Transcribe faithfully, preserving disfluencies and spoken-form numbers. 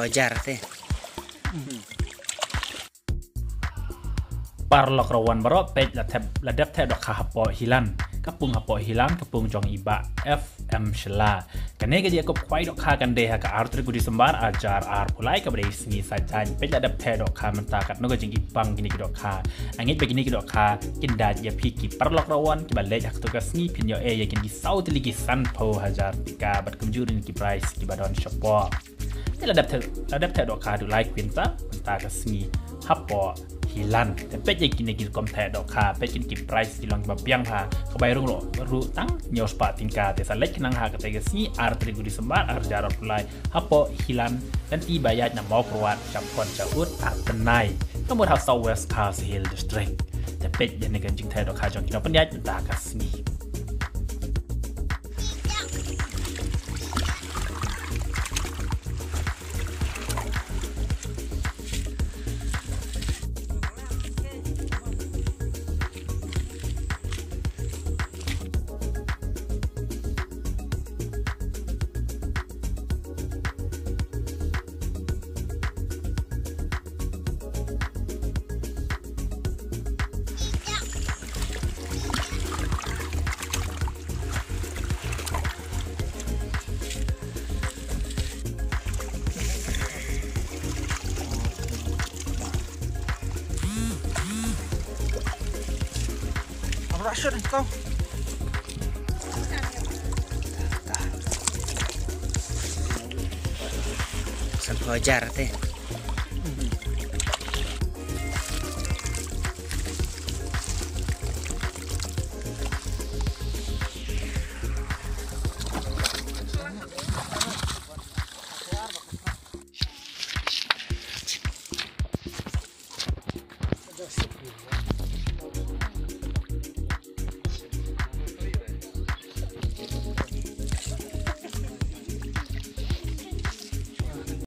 Hajar te. Paralok rawan baroh, peit la thep, la dep theh dohkha hapoh Hilan. Ka pung hapoh Hilan, ka pung jong i Bah F M Shylla. Kane ka jingïakob khwai dohkha kan dei ha ka ar tarik u Disembar, ar hajar arphew lai, kaba dei sngi Saitjaiñ. Peit la dep theh dohkha mynta, katno ka jingipang kine ki dohkha. Nga ngeit ba kine ki dohkha kin da ïa phi ki paralok rawan kiba leit ha kato ka sngi, phin ïoh ei ïa kine ki saw tylli ki sanphew hajar tyngka bad kumjuh ruh ki prize kiba don shapoh. Te la dep theh, la dep theh dohkha haduh lai kwintal mynta ka sngi hapoh Hilan. Te peit ïa kine ki rukom theh dohkha, peit kine ki prize ki long kiba biang bha, ka bai rung ruh tang hynñiew spah tyngka. Te sa leit khnang ha katei ka sngi ar tarik u Disembar ar hajar arphew lai hapoh Hilan, lynti ba ïaid na Mawkyrwat, sha Phongshaud, Atnai, ka mut ha South West Khasi Hills District. Te peit ïa kane ka jingtheh dohkha jong ki nongpynïaid mynta ka sngi. Sanphew hajar te.